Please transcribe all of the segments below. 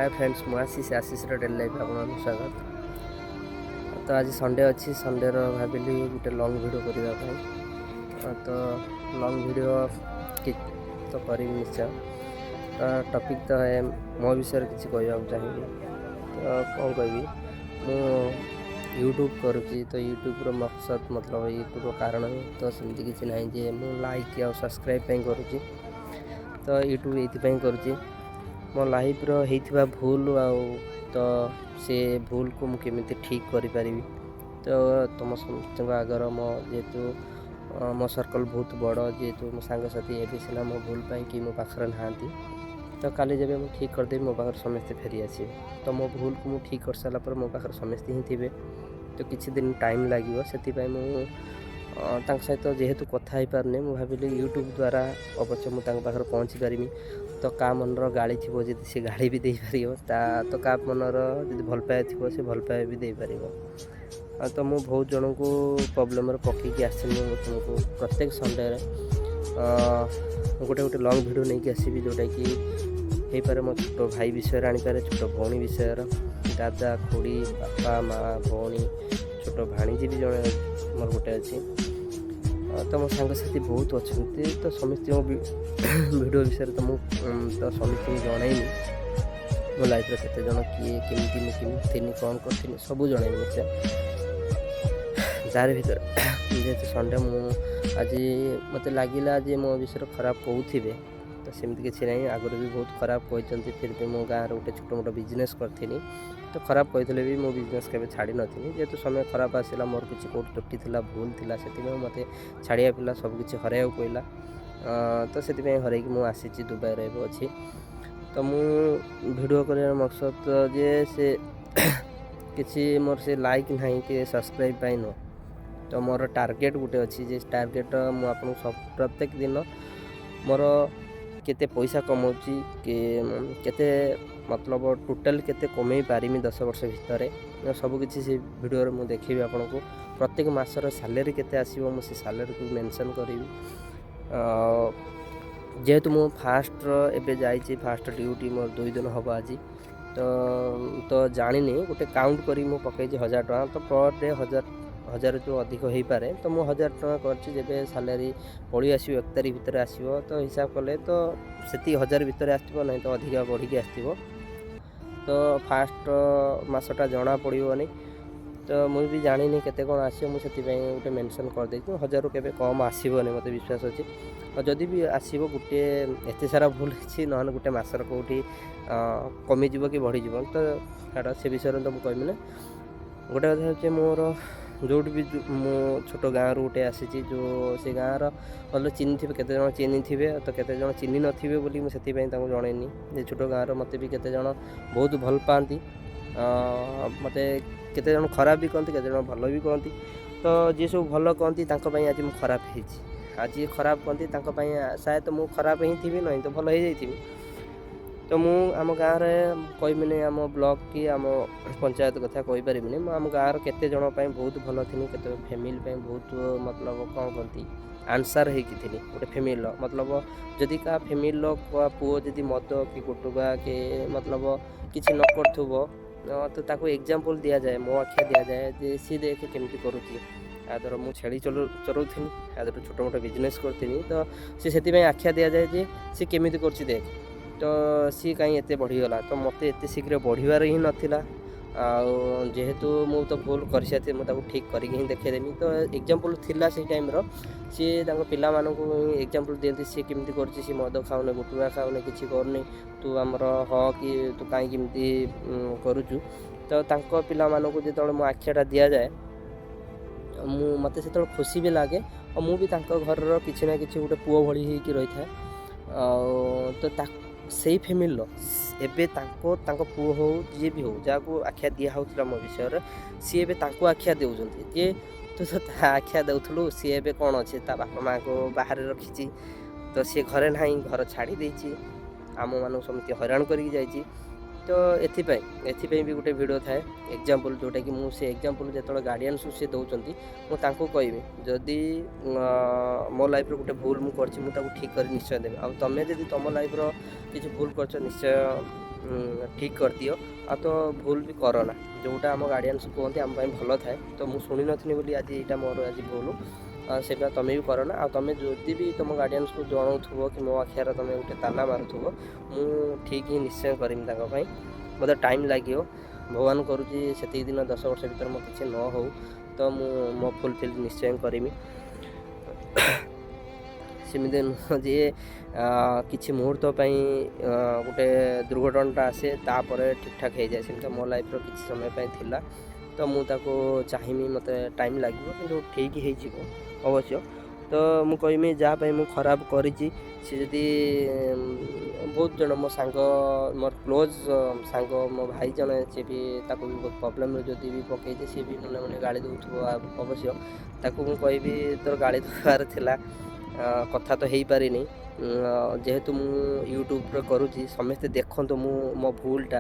ହାଏ friends, ମୁଁ Ashish, ଆଶିଷର daily life ଆପଣମାନଙ୍କୁ ସ୍ୱାଗତ। ତ ଆଜି ସଣ୍ଡେ ଅଛି। ସଣ୍ଡେର ଭାବିଲି ଗୋଟେ ଲଙ୍ଗ୍ ଭିଡ଼ିଓ କରିବା ପାଇଁ। ତ ଲଙ୍ଗ୍ ଭିଡ଼ିଓ ତ କରିବି ନିଶ୍ଚୟ। ତ ଟପିକ୍ ତ ମୋ ବିଷୟରେ କିଛି କହିବାକୁ ଚାହିଁବି। ତ କ'ଣ କହିବି? ମୁଁ ୟୁଟ୍ୟୁବ୍ କରୁଛି। ତ ୟୁଟ୍ୟୁବ୍ର ମକସଦ, ମତଲବ ୟୁଟ୍ୟୁବ୍ର କାରଣ ତ ସେମିତି କିଛି ନାହିଁ ଯେ ମୁଁ ଲାଇକ୍ ଆଉ ସବସ୍କ୍ରାଇବ୍ ପାଇଁ କରୁଛି। ତ ୟୁଟ୍ୟୁବ୍ ଏଇଥିପାଇଁ କରୁଛି, ମୋ ଲାଇଫ୍ର ହେଇଥିବା ଭୁଲ ଆଉ ତ ସେ ଭୁଲକୁ ମୁଁ କେମିତି ଠିକ୍ କରିପାରିବି। ତ ତୁମ ସମସ୍ତଙ୍କ ଆଗର ମୋ ଯେହେତୁ ମୋ ସର୍କଲ୍ ବହୁତ ବଡ଼, ଯେହେତୁ ମୋ ସାଙ୍ଗସାଥି ଏବେ ସିନା ମୋ ଭୁଲ ପାଇଁ କି ମୋ ପାଖରେ ନାହାନ୍ତି, ତ କାଲି ଯେବେ ମୁଁ ଠିକ୍ କରିଦେବି, ମୋ ପାଖରେ ସମସ୍ତେ ଫେରି ଆସିବେ। ତ ମୋ ଭୁଲକୁ ମୁଁ ଠିକ୍ କରିସାରିଲା ପରେ ମୋ ପାଖରେ ସମସ୍ତେ ହିଁ ଥିବେ। ତ କିଛି ଦିନ ଟାଇମ୍ ଲାଗିବ। ସେଥିପାଇଁ ମୁଁ ତାଙ୍କ ସହିତ ଯେହେତୁ କଥା ହେଇପାରୁନି, ମୁଁ ଭାବିଲି ୟୁଟ୍ୟୁବ୍ ଦ୍ୱାରା ଅବଶ୍ୟ ମୁଁ ତାଙ୍କ ପାଖରେ ପହଞ୍ଚି ପାରିବି। ତ କାହା ମନର ଗାଳି ଥିବ ଯଦି, ସେ ଗାଳି ବି ଦେଇପାରିବ ତା ତ କାହା ମନର ଯଦି ଭଲ ପାଇବା ଥିବ, ସେ ଭଲ ପାଇବା ବି ଦେଇପାରିବ। ଆଉ ତ ମୁଁ ବହୁତ ଜଣଙ୍କୁ ପ୍ରୋବ୍ଲେମ୍ରେ ପକେଇକି ଆସିନି। ମୁଁ ତୁମକୁ ପ୍ରତ୍ୟେକ ସଣ୍ଡେରେ ଗୋଟେ ଗୋଟେ ଲଙ୍ଗ୍ ଭିଡ଼ିଓ ନେଇକି ଆସିବି, ଯେଉଁଟାକି ହେଇପାରେ ମୋ ଛୋଟ ଭାଇ ବିଷୟରେ ଆଣିପାରେ, ଛୋଟ ଭଉଣୀ ବିଷୟରେ, ଦାଦା, ଖୁଡ଼ି, ବାପା, ମା, ଭଉଣୀ, ଛୋଟ ଭାଣିଜୀ ବି ଜଣେ ମୋର ଗୋଟେ ଅଛି। ତ ମୋ ସାଙ୍ଗସାଥି ବହୁତ ଅଛନ୍ତି। ତ ସମସ୍ତଙ୍କ ଭିଡ଼ିଓ ବିଷୟରେ ତ ମୁଁ ତ ସମସ୍ତଙ୍କୁ ଜଣେଇନି। ମୋ ଲାଇଫ୍ରେ କେତେ ଜଣ, କିଏ, କେମିତି, ମୁଁ କେମିତି ଥିଲି, କ'ଣ କରିଥିଲି, ସବୁ ଜଣେଇବି ନିଶ୍ଚୟ। ତାରି ଭିତରେ ଯେହେତୁ ସଣ୍ଡେ, ମୁଁ ଆଜି ମୋତେ ଲାଗିଲା ଯେ ମୋ ବିଷୟରେ ଖରାପ କହୁଥିବେ। ତ ସେମିତି କିଛି ନାହିଁ। ଆଗରୁ ବି ବହୁତ ଖରାପ କହିଛନ୍ତି। ଫିର୍ ବି ମୁଁ ଗାଁରେ ଗୋଟେ ଛୋଟ ମୋଟ ବିଜନେସ୍ କରିଥିଲି। ତ ଖରାପ କହିଥିଲେ ବି ମୁଁ ବିଜନେସ୍ କେବେ ଛାଡ଼ି ନଥିଲି। ଯେହେତୁ ସମୟ ଖରାପ ଆସିଲା, ମୋର କିଛି କେଉଁଠି ତ୍ରୁଟି ଥିଲା, ଭୁଲ ଥିଲା, ସେଥିପାଇଁ ମୋତେ ଛାଡ଼ିବାକୁ ପଡ଼ିଲା, ସବୁ କିଛି ହରାଇବାକୁ ପଡ଼ିଲା। ତ ସେଥିପାଇଁ ହରାଇକି ମୁଁ ଆସିଛି, ଦୁବାଇରେ ଏବେ ଅଛି। ତ ମୁଁ ଭିଡ଼ିଓ କରିବାର ମକସଦ ଯେ ସେ କିଛି ମୋର ସେ ଲାଇକ୍ ନାହିଁ କି ସବସ୍କ୍ରାଇବ୍ ପାଇଁ ନୁହଁ। ତ ମୋର ଟାର୍ଗେଟ୍ ଗୋଟେ ଅଛି ଯେ ଟାର୍ଗେଟ୍ ମୁଁ ଆପଣଙ୍କୁ ସବୁ ପ୍ରତ୍ୟେକ ଦିନ ମୋର କେତେ ପଇସା କମାଉଛି କି କେତେ, ମତଲବ ଟୋଟାଲ୍ କେତେ କମେଇ ପାରିମି 10 ବର୍ଷ ଭିତରେ, ସବୁକିଛି ସେ ଭିଡ଼ିଓରେ ମୁଁ ଦେଖେଇବି ଆପଣଙ୍କୁ। ପ୍ରତ୍ୟେକ ମାସର ସାଲେରୀ କେତେ ଆସିବ, ମୁଁ ସେ ସାଲେରୀକୁ ମେନସନ୍ କରିବି। ଯେହେତୁ ମୁଁ ଫାଷ୍ଟର ଏବେ ଯାଇଛି, ଫାଷ୍ଟ ଡ୍ୟୁଟି ମୋର 2 ଦିନ ହେବ ଆଜି। ତ ଜାଣିନି, ଗୋଟେ କାଉଣ୍ଟ କରିକି ମୁଁ ପକାଇଛି 1000 ଟଙ୍କା। ତ ପର୍ ଡେ ହଜାର, ହଜାରଠୁ ଅଧିକ ହେଇପାରେ। ତ ମୁଁ 1000 ଟଙ୍କା କରିଛି। ଯେବେ ସାଲାରୀ ପଳେଇ ଆସିବ, 1 ତାରିଖ ଭିତରେ ଆସିବ, ତ ହିସାବ କଲେ ତ ସେତିକି ହଜାର ଭିତରେ ଆସିଥିବ, ନାହିଁ ତ ଅଧିକା ବଢ଼ିକି ଆସିଥିବ। ତ ଫାଷ୍ଟ ମାସଟା ଜଣା ପଡ଼ିବନି। ତ ମୁଁ ବି ଜାଣିନି କେତେ କ'ଣ ଆସିବ। ମୁଁ ସେଥିପାଇଁ ଗୋଟେ ମେନସନ୍ କରିଦେଇଛି, ହଜାରରୁ କେବେ କମ୍ ଆସିବନି, ମୋତେ ବିଶ୍ୱାସ ଅଛି। ଆଉ ଯଦି ବି ଆସିବ, ଗୋଟିଏ ଏତେ ସାରା ଭୁଲ ହେଇଛି, ନହେଲେ ଗୋଟେ ମାସର କେଉଁଠି କମିଯିବ କି ବଢ଼ିଯିବ। ତ ଛାଡ଼, ସେ ବିଷୟରେ ତ ମୁଁ କହିବି ନା। ଗୋଟେ କଥା ହେଉଛି, ମୋର ଯେଉଁଠି ବି ମୁଁ ଛୋଟ ଗାଁରୁ ଗୋଟେ ଆସିଛି, ଯେଉଁ ସେ ଗାଁର ଭଲ ଚିହ୍ନିଥିବେ, କେତେ ଜଣ ଚିହ୍ନିଥିବେ, ତ କେତେ ଜଣ ଚିହ୍ନି ନଥିବେ ବୋଲି ମୁଁ ସେଥିପାଇଁ ତାଙ୍କୁ ଜଣେଇନି ଯେ ଛୋଟ ଗାଁର। ମୋତେ ବି କେତେ ଜଣ ବହୁତ ଭଲ ପାଆନ୍ତି, ମୋତେ କେତେ ଜଣ ଖରାପ ବି କହନ୍ତି, କେତେ ଜଣ ଭଲ ବି କହନ୍ତି। ତ ଯିଏ ସବୁ ଭଲ କହନ୍ତି, ତାଙ୍କ ପାଇଁ ଆଜି ମୁଁ ଖରାପ ହେଇଛି। ଆଉ ଯିଏ ଖରାପ କହନ୍ତି, ତାଙ୍କ ପାଇଁ ସାୟଦ ମୁଁ ଖରାପ ହିଁ ଥିବି, ନାହିଁ ତ ଭଲ ହେଇଯାଇଥିବି। ତ ମୁଁ ଆମ ଗାଁରେ କହିବିନି, ଆମ ବ୍ଲକ୍ କି ଆମ ପଞ୍ଚାୟତ କଥା କହିପାରିବିନି। ମୁଁ ଆମ ଗାଁର କେତେ ଜଣ ପାଇଁ ବହୁତ ଭଲ ଥିଲି, କେତେ ଫ୍ୟାମିଲି ପାଇଁ ବହୁତ, ମତଲବ କ'ଣ କହନ୍ତି, ଆନ୍ସର୍ ହେଇକି ଥିଲି ଗୋଟେ ଫ୍ୟାମିଲିର। ମତଲବ ଯଦି କାହା ଫ୍ୟାମିଲିର କାହା ପୁଅ ଯଦି ମଦ କି ଗୁଟୁକା କି ମତଲବ କିଛି ନ କରୁଥିବ, ତ ତାକୁ ଏକ୍ଜାମ୍ପଲ୍ ଦିଆଯାଏ, ମୋ ଆଖ୍ୟା ଦିଆଯାଏ ଯେ ସିଏ ଦେଖେ କେମିତି କରୁଛି। ୟା ଧର ମୁଁ ଛେଳି ଚରଉଥିଲି, ୟା ଧର ଛୋଟ ମୋଟ ବିଜନେସ୍ କରିଥିଲି। ତ ସେ ସେଥିପାଇଁ ଆଖ୍ୟା ଦିଆଯାଏ ଯେ ସିଏ କେମିତି କରୁଛି ଦେଖ, ତ ସିଏ କାହିଁ ଏତେ ବଢ଼ିଗଲା। ତ ମୋତେ ଏତେ ଶୀଘ୍ର ବଢ଼ିବାର ହିଁ ନଥିଲା। ଆଉ ଯେହେତୁ ମୁଁ ତ ଭୁଲ କରିସାରିଥିଲି, ମୁଁ ତାକୁ ଠିକ୍ କରିକି ହିଁ ଦେଖେଇଦେମି। ତ ଏକ୍ଜାମ୍ପଲ୍ ଥିଲା ସେଇ ଟାଇମ୍ର, ସିଏ ତାଙ୍କ ପିଲାମାନଙ୍କୁ ହିଁ ଏକ୍ଜାମ୍ପଲ୍ ଦିଅନ୍ତି, ସିଏ କେମିତି କରୁଛି, ସିଏ ମଦ ଖାଉନି, ଗୁଟୁକା ଖାଉନି, କିଛି କରୁନି, ତୁ ଆମର ହ କି ତୁ କାହିଁକି ଏମିତି କରୁଛୁ? ତ ତାଙ୍କ ପିଲାମାନଙ୍କୁ ଯେତେବେଳେ ମୋ ଆଖ୍ୟାଟା ଦିଆଯାଏ, ମୁଁ ମୋତେ ସେତେବେଳେ ଖୁସି ବି ଲାଗେ। ଆଉ ମୁଁ ବି ତାଙ୍କ ଘରର କିଛି ନା କିଛି ଗୋଟେ ପୁଅ ଭଳି ହେଇକି ରହିଥାଏ। ଆଉ ତ ତା ସେଇ ଫ୍ୟାମିଲିର ଏବେ ତାଙ୍କ ତାଙ୍କ ପୁଅ ହଉ, ଯିଏ ବି ହଉ, ଯାହାକୁ ଆଖ୍ୟା ଦିଆ ହେଉଥିଲା ମୋ ବିଷୟରେ, ସିଏ ଏବେ ତାଙ୍କୁ ଆଖ୍ୟା ଦେଉଛନ୍ତି ଯେ ତୁ ତ ତା ଆଖ୍ୟା ଦେଉଥିଲୁ, ସିଏ ଏବେ କ'ଣ ଅଛି, ତା ବାପା ମାଆଙ୍କୁ ବାହାରେ ରଖିଛି, ତ ସିଏ ଘରେ ନାହିଁ, ଘର ଛାଡ଼ି ଦେଇଛି, ଆମମାନଙ୍କୁ ସେମିତି ହଇରାଣ କରିକି ଯାଇଛି। ତ ଏଥିପାଇଁ ଏଥିପାଇଁ ବି ଗୋଟେ ଭିଡ଼ିଓ ଥାଏ, ଏକ୍ଜାମ୍ପଲ୍, ଯେଉଁଟାକି ମୁଁ ସେ ଏକ୍ଜାମ୍ପଲ୍ ଯେତେବେଳେ ଗାର୍ଡ଼ିଆନ୍ସକୁ ସେ ଦେଉଛନ୍ତି, ମୁଁ ତାଙ୍କୁ କହିବି, ଯଦି ମୋ ଲାଇଫ୍ରେ ଗୋଟେ ଭୁଲ ମୁଁ କରିଛି, ମୁଁ ତାକୁ ଠିକ୍ କରି ନିଶ୍ଚୟ ଦେବି। ଆଉ ତମେ ଯଦି ତୁମ ଲାଇଫ୍ର କିଛି ଭୁଲ କରିଛ, ନିଶ୍ଚୟ ଠିକ୍ କରିଦିଅ, ଆଉ ତ ଭୁଲ ବି କରନା। ଯେଉଁଟା ଆମ ଗାର୍ଡ଼ିଆନ୍ସ କୁହନ୍ତି ଆମ ପାଇଁ ଭଲ ଥାଏ। ତ ମୁଁ ଶୁଣିନଥିଲି ବୋଲି ଆଜି ଏଇଟା ମୋର ଆଜି ଭୁଲ, ସେଇଟା ତୁମେ ବି କରନା। ଆଉ ତୁମେ ଯଦି ବି ତୁମ ଗାର୍ଡ଼ିଆନ୍ସକୁ ଜଣାଉଥିବ କି ମୋ ଆଖିଆର ତୁମେ ଗୋଟେ ତାନା ମାରୁଥିବ, ମୁଁ ଠିକ୍ ହିଁ ନିଶ୍ଚୟ କରିମି ତାଙ୍କ ପାଇଁ। ମୋତେ ଟାଇମ୍ ଲାଗିବ, ଭଗବାନ କରୁଛି ସେତିକି ଦିନ 10 ବର୍ଷ ଭିତରେ ମୋ କିଛି ନ ହେଉ, ତ ମୁଁ ମୋ ଫୁଲଫିଲ୍ ନିଶ୍ଚୟ କରିମି। ସେମିତି ନୁହଁ ଯେ କିଛି ମୁହୂର୍ତ୍ତ ପାଇଁ ଗୋଟେ ଦୁର୍ଘଟଣାଟା ଆସେ, ତାପରେ ଠିକ୍ଠାକ୍ ହେଇଯାଏ। ସେମିତି ମୋ ଲାଇଫ୍ର କିଛି ସମୟ ପାଇଁ ଥିଲା, ତ ମୁଁ ତାକୁ ଚାହିଁମି, ମୋତେ ଟାଇମ୍ ଲାଗିବ କିନ୍ତୁ ଠିକ୍ ହେଇଯିବ ଅବଶ୍ୟ। ତ ମୁଁ କହିମି ଯାହା ପାଇଁ ମୁଁ ଖରାପ କରିଛି, ସେ ଯଦି ବହୁତ ଜଣ ମୋ ସାଙ୍ଗ, ମୋର କ୍ଲୋଜ୍ ସାଙ୍ଗ, ମୋ ଭାଇ ଜଣେ, ସିଏ ବି ତାକୁ ବି ବହୁତ ପ୍ରୋବ୍ଲେମ୍ରେ ଯଦି ବି ପକେଇଛି, ସିଏ ବି ମନେ ମନେ ଗାଳି ଦେଉଥିବ ଅବଶ୍ୟ। ତାକୁ ମୁଁ କହିବି ତୋର ଗାଳି ଦେବାର ଥିଲା, କଥା ତ ହେଇପାରିନି। ଯେହେତୁ ମୁଁ ୟୁଟ୍ୟୁବରେ କରୁଛି, ସମସ୍ତେ ଦେଖନ୍ତୁ ମୁଁ ମୋ ଭୁଲଟା,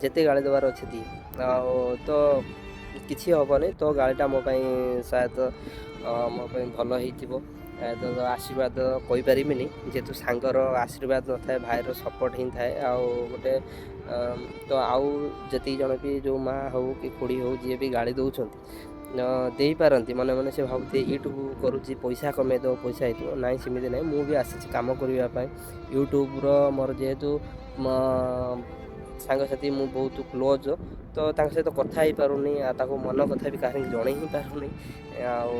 ଯେତେ ଗାଳି ଦେବାର ଅଛି ଦିଏ, ଆଉ ତ କିଛି ହେବନି। ତୋ ଗାଳିଟା ମୋ ପାଇଁ ସାୟଦ ମୋ ପାଇଁ ଭଲ ହେଇଥିବ, ତ ଆଶୀର୍ବାଦ କହିପାରିବିନି, ଯେହେତୁ ସାଙ୍ଗର ଆଶୀର୍ବାଦ ନଥାଏ, ଭାଇର ସପୋର୍ଟ ହିଁ ଥାଏ। ଆଉ ଗୋଟେ ତ ଆଉ ଯେତିକି ଜଣ ବି ଯେଉଁ ମା' ହେଉ କି ଖୁଡ଼ି ହେଉ, ଯିଏ ବି ଗାଳି ଦେଉଛନ୍ତି ଦେଇପାରନ୍ତି, ମନେ ମନେ ସେ ଭାବୁଥିବେ ୟୁଟ୍ୟୁବ୍ କରୁଛି ପଇସା କମେଇଦେବ, ପଇସା ହେଇଥିବ। ନାଇଁ, ସେମିତି ନାହିଁ। ମୁଁ ବି ଆସିଛି କାମ କରିବା ପାଇଁ ୟୁଟ୍ୟୁବ୍ର। ମୋର ଯେହେତୁ ସାଙ୍ଗସାଥି ମୁଁ ବହୁତ କ୍ଲୋଜ୍, ତ ତାଙ୍କ ସହିତ କଥା ହେଇପାରୁନି, ଆଉ ତାକୁ ମନ କଥା ବି କାହାରିକି ଜଣେଇ ହିଁ ପାରୁନି। ଆଉ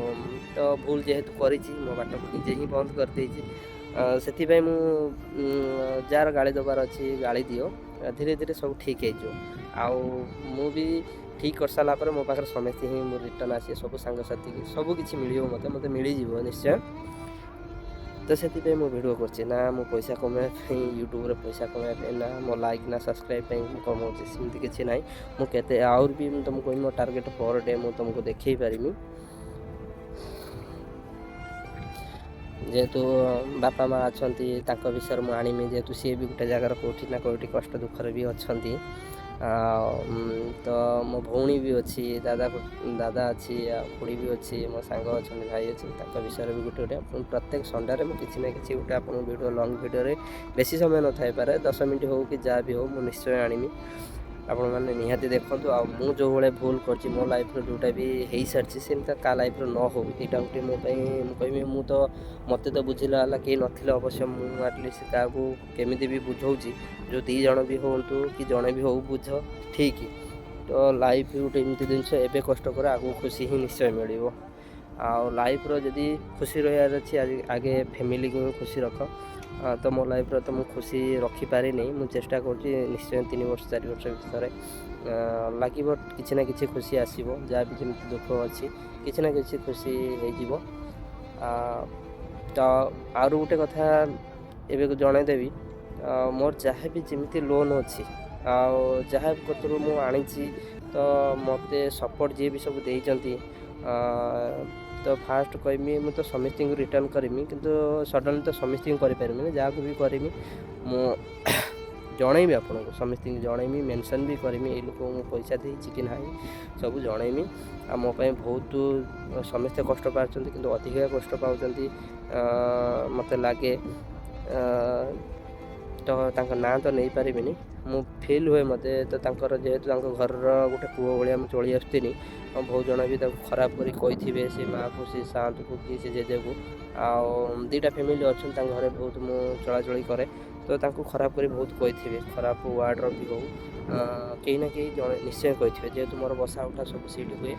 ତ ଭୁଲ ଯେହେତୁ କରିଛି, ମୋ ବାଟକୁ ନିଜେ ହିଁ ବନ୍ଦ କରିଦେଇଛି। ସେଥିପାଇଁ ମୁଁ ଯାହାର ଗାଳି ଦେବାର ଅଛି ଗାଳି ଦିଅ, ଧୀରେ ଧୀରେ ସବୁ ଠିକ୍ ହେଇଯିବ। ଆଉ ମୁଁ ବି ଠିକ୍ କରିସାରିଲା ପରେ ମୋ ପାଖରେ ସମସ୍ତେ ହିଁ ମୁଁ ରିଟର୍ଣ୍ଣ ଆସିବେ, ସବୁ ସାଙ୍ଗସାଥି ସବୁ କିଛି ମିଳିବ, ମୋତେ ମିଳିଯିବ ନିଶ୍ଚୟ। ତ ସେଥିପାଇଁ ମୁଁ ଭିଡ଼ିଓ କରୁଛି ନା ମୁଁ ପଇସା କମାଇବା ପାଇଁ, ୟୁଟ୍ୟୁବରେ ପଇସା କମାଇବା ପାଇଁ ନା ମୋ ଲାଇକ୍ ନା ସବସ୍କ୍ରାଇବ୍ ପାଇଁ ମୁଁ କମାଉଛି, ସେମିତି କିଛି ନାହିଁ। ମୁଁ କେତେ ଆହୁରି ବି ମୁଁ ତୁମକୁ କହିବି, ମୋ ଟାର୍ଗେଟ୍ ପର୍ ଡେ ମୁଁ ତୁମକୁ ଦେଖେଇ ପାରିବି। ଯେହେତୁ ବାପା ମା' ଅଛନ୍ତି, ତାଙ୍କ ବିଷୟରେ ମୁଁ ଆଣିମି, ଯେହେତୁ ସିଏ ବି ଗୋଟେ ଜାଗାର କେଉଁଠି ନା କେଉଁଠି କଷ୍ଟ ଦୁଃଖରେ ବି ଅଛନ୍ତି। ଆଉ ତ ମୋ ଭଉଣୀ ବି ଅଛି, ଦାଦା ଅଛି, ଆଉ ଖୁଡ଼ି ବି ଅଛି, ମୋ ସାଙ୍ଗ ଅଛନ୍ତି, ଭାଇ ଅଛି। ତାଙ୍କ ବିଷୟରେ ବି ଗୋଟେ ଗୋଟେ ପ୍ରତ୍ୟେକ ସଣ୍ଡେରେ ମୁଁ କିଛି ନା କିଛି ଗୋଟେ ଆପଣଙ୍କୁ ଭିଡ଼ିଓ, ଲଙ୍ଗ୍ ଭିଡ଼ିଓରେ ବେଶୀ ସମୟ ନଥାଇପାରେ, 10 ମିନିଟ୍ ହେଉ କି ଯାହା ବି ହେଉ, ମୁଁ ନିଶ୍ଚୟ ଆଣିମି। ଆପଣମାନେ ନିହାତି ଦେଖନ୍ତୁ। ଆଉ ମୁଁ ଯେଉଁ ଭଳିଆ ଭୁଲ କରିଛି ମୋ ଲାଇଫ୍ରେ, ଯେଉଁଟା ବି ହେଇସାରିଛି, ସେମିତି କାହା ଲାଇଫ୍ରେ ନ ହେଉ, ଏଇଟା ଗୋଟେ ମୋ ପାଇଁ ମୁଁ କହିବି। ମୁଁ ତ ମୋତେ ତ ବୁଝିଲା ହେଲା କେହି ନଥିଲେ ଅବଶ୍ୟ, ମୁଁ ଆଟଲିଷ୍ଟ କାହାକୁ କେମିତି ବି ବୁଝାଉଛି, ଯେଉଁ 2 ଜଣ ବି ହୁଅନ୍ତୁ କି ଜଣେ ବି ହେଉ, ବୁଝ ଠିକ୍। ତ ଲାଇଫ୍ ଗୋଟେ ଏମିତି ଜିନିଷ, ଏବେ କଷ୍ଟ କର, ଆଗକୁ ଖୁସି ହିଁ ନିଶ୍ଚୟ ମିଳିବ। ଆଉ ଲାଇଫ୍ର ଯଦି ଖୁସି ରହିବାର ଅଛି, ଆଜି ଆଗେ ଫ୍ୟାମିଲିକୁ ହିଁ ଖୁସି ରଖ। ତ ମୋ ଲାଇଫ୍ର ତ ମୁଁ ଖୁସି ରଖିପାରିନି, ମୁଁ ଚେଷ୍ଟା କରୁଛି ନିଶ୍ଚୟ 3 ବର୍ଷ 4 ବର୍ଷ ଭିତରେ ଲାଗିବ, କିଛି ନା କିଛି ଖୁସି ଆସିବ। ଯାହା ବି ଯେମିତି ଦୁଃଖ ଅଛି, କିଛି ନା କିଛି ଖୁସି ହେଇଯିବ। ତ ଆହୁରି ଗୋଟେ କଥା ଏବେ ଜଣେଇଦେବି, ମୋର ଯାହା ବି ଯେମିତି ଲୋନ୍ ଅଛି ଆଉ ଯାହା କତରୁ ମୁଁ ଆଣିଛି, ତ ମୋତେ ସପୋର୍ଟ ଯିଏ ବି ସବୁ ଦେଇଛନ୍ତି, ତ ଫାଷ୍ଟ କହିମି ମୁଁ ତ ସମସ୍ତଙ୍କୁ ରିଟର୍ଣ୍ଣ କରିମି, କିନ୍ତୁ ସଡ଼ନଲି ତ ସମସ୍ତଙ୍କୁ କରିପାରିବିନି। ଯାହାକୁ ବି କରିମି ମୁଁ ଜଣେଇବି ଆପଣଙ୍କୁ, ସମସ୍ତଙ୍କୁ ଜଣେଇମି, ମେନସନ୍ ବି କରିମି, ଏଇ ଲୋକଙ୍କୁ ମୁଁ ପଇସା ଦେଇଛି କି ନାହିଁ ସବୁ ଜଣେଇମି। ଆଉ ମୋ ପାଇଁ ବହୁତ ସମସ୍ତେ କଷ୍ଟ ପାଉଛନ୍ତି, କିନ୍ତୁ ଅଧିକା କଷ୍ଟ ପାଉଛନ୍ତି ମୋତେ ଲାଗେ, ତ ତାଙ୍କ ନାଁ ତ ନେଇପାରିବିନି, ମୁଁ ଫିଲ୍ ହୁଏ ମୋତେ ତ ତାଙ୍କର, ଯେହେତୁ ତାଙ୍କ ଘରର ଗୋଟେ ପୁଅ ଭଳିଆ ମୁଁ ଚଳି ଆସୁଥିଲି। ଆଉ ବହୁତ ଜଣ ବି ତାକୁ ଖରାପ କରି କହିଥିବେ, ସେ ମାଆକୁ, ସେ ସାଆନ୍ତକୁ କି ସେ ଜେଜେକୁ। ଆଉ 2ଟା ଫ୍ୟାମିଲି ଅଛନ୍ତି ତାଙ୍କ ଘରେ, ବହୁତ ମୁଁ ଚଳାଚଳି କରେ, ତ ତାଙ୍କୁ ଖରାପ କରି ବହୁତ କହିଥିବେ, ଖରାପ ୱାର୍ଡ଼ର ବି ହେଉ, କେହି ନା କେହି ଜଣେ ନିଶ୍ଚୟ କହିଥିବେ। ଯେହେତୁ ମୋର ବସା ଉଠା ସବୁ ସେଇଠି ହୁଏ,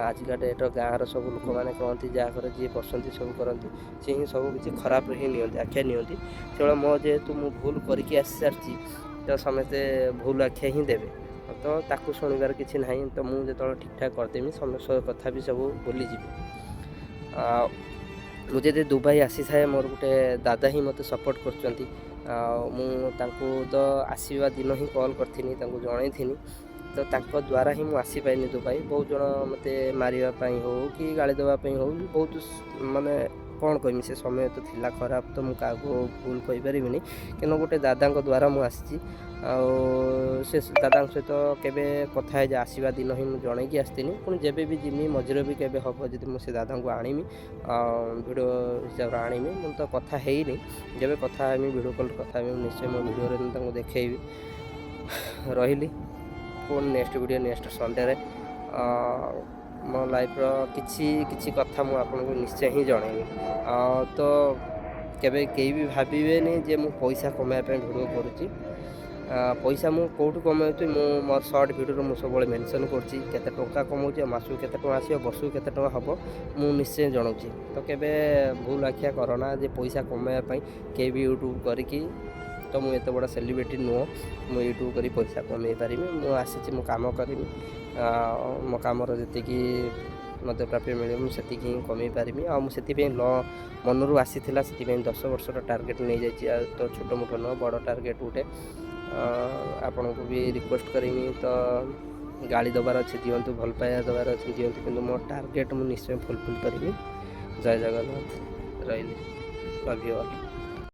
ଆଜିକା ଡେଟ୍ର ଗାଁର ସବୁ ଲୋକମାନେ କହନ୍ତି, ଯାହା ଘରେ ଯିଏ ବସନ୍ତି ସବୁ କରନ୍ତି, ସେ ହିଁ ସବୁ କିଛି ଖରାପରେ ହିଁ ନିଅନ୍ତି, ଆଖ୍ୟା ନିଅନ୍ତି। ସେଭଳିଆ ମୋ ଯେହେତୁ ମୁଁ ଭୁଲ କରିକି ଆସିସାରିଛି, ତ ସମସ୍ତେ ଭୁଲ ଆଖ୍ୟା ହିଁ ଦେବେ, ତ ତାକୁ ଶୁଣିବାର କିଛି ନାହିଁ। ତ ମୁଁ ଯେତେବେଳେ ଠିକ୍ଠାକ୍ କରିଦେମି, ସମସ୍ତ କଥା ବି ସବୁ ଭୁଲିଯିବି। ଆଉ ମୁଁ ଯଦି ଦୁବାଇ ଆସିଥାଏ, ମୋର ଗୋଟେ ଦାଦା ହିଁ ମୋତେ ସପୋର୍ଟ କରୁଛନ୍ତି। ଆଉ ମୁଁ ତାଙ୍କୁ ତ ଆସିବା ଦିନ ହିଁ କଲ୍ କରିଥିଲି, ତାଙ୍କୁ ଜଣେଇଥିଲି, ତ ତାଙ୍କ ଦ୍ୱାରା ହିଁ ମୁଁ ଆସିପାରିନି ଦୁବାଇ। ବହୁତ ଜଣ ମୋତେ ମାରିବା ପାଇଁ ହେଉ କି ଗାଳି ଦେବା ପାଇଁ ହେଉ, ବହୁତ ମାନେ କ'ଣ କହିମି, ସେ ସମୟ ତ ଥିଲା ଖରାପ, ତ ମୁଁ କାହାକୁ ଭୁଲ କହିପାରିବିନି, କିନ୍ତୁ ଗୋଟେ ଦାଦାଙ୍କ ଦ୍ୱାରା ମୁଁ ଆସିଛି। ଆଉ ସେ ଦାଦାଙ୍କ ସହିତ କେବେ କଥା ହେଇଯାଏ, ଆସିବା ଦିନ ହିଁ ମୁଁ ଜଣେଇକି ଆସିଥିଲି। ପୁଣି ଯେବେ ବି ଯିମି, ମଝିରେ ବି କେବେ ହେବ ଯଦି ମୁଁ ସେ ଦାଦାଙ୍କୁ ଆଣିମି, ଆଉ ଭିଡ଼ିଓ ହିସାବରେ ଆଣିମି। ମୁଁ ତ କଥା ହେଇନି, ଯେବେ କଥା ହେମି, ଭିଡ଼ିଓ କଲ୍ କଥା ହେମି, ମୁଁ ନିଶ୍ଚୟ ମୋ ଭିଡ଼ିଓରେ ମୁଁ ତାଙ୍କୁ ଦେଖେଇବି। ରହିଲି। ପୁଣି ନେକ୍ସଟ ଭିଡ଼ିଓ ନେକ୍ସଟ ସଣ୍ଡେରେ ମୋ ଲାଇଫ୍ର କିଛି କିଛି କଥା ମୁଁ ଆପଣଙ୍କୁ ନିଶ୍ଚୟ ହିଁ ଜଣେଇବି। ତ କେବେ କେହି ବି ଭାବିବେନି ଯେ ମୁଁ ପଇସା କମାଇବା ପାଇଁ ଭିଡ଼ିଓ କରୁଛି। ପଇସା ମୁଁ କେଉଁଠୁ କମାଉଛି, ମୁଁ ମୋର ସର୍ଟ ଭିଡ଼ିଓରେ ମୁଁ ସବୁବେଳେ ମେନସନ୍ କରୁଛି କେତେ ଟଙ୍କା କମାଉଛି ଆଉ ମାସକୁ କେତେ ଟଙ୍କା ଆସିବ, ବର୍ଷକୁ କେତେ ଟଙ୍କା ହେବ, ମୁଁ ନିଶ୍ଚୟ ଜଣାଉଛି। ତ କେବେ ଭୁଲ ଆଖ୍ୟା କରନା ଯେ ପଇସା କମାଇବା ପାଇଁ କେହି ବି ୟୁଟ୍ୟୁବ୍ କରିକି। ତ ମୁଁ ଏତେ ବଡ଼ ସେଲିବ୍ରିଟି ନୁହଁ, ମୁଁ ୟୁଟ୍ୟୁବ୍ କରି ପଇସା କମେଇ ପାରିବି। ମୁଁ ଆସିଛି, ମୁଁ କାମ କରିବି ଆଉ ମୋ କାମର ଯେତିକି ମୋତେ ପ୍ରାପ୍ୟ ମିଳିବ, ମୁଁ ସେତିକି ହିଁ କମେଇ ପାରିବି। ଆଉ ମୁଁ ସେଥିପାଇଁ ମନରୁ ଆସିଥିଲା, ସେଥିପାଇଁ 10 ବର୍ଷର ଟାର୍ଗେଟ୍ ନେଇଯାଇଛି। ଆଉ ତ ଛୋଟ ମୋଟ ନୁହଁ, ବଡ଼ ଟାର୍ଗେଟ୍ ଗୋଟେ। ଆପଣଙ୍କୁ ବି ରିକ୍ୱେଷ୍ଟ କରିମି, ତ ଗାଳି ଦେବାର ଅଛି ଦିଅନ୍ତୁ, ଭଲ ପାଇବା ଦେବାର ଅଛି ଦିଅନ୍ତୁ, କିନ୍ତୁ ମୋ ଟାର୍ଗେଟ୍ ମୁଁ ନିଶ୍ଚୟ ଫୁଲଫିଲ୍ କରିବି। ଜୟ ଜଗନ୍ନାଥ, ରହିଲି, ଲଭ୍ you all.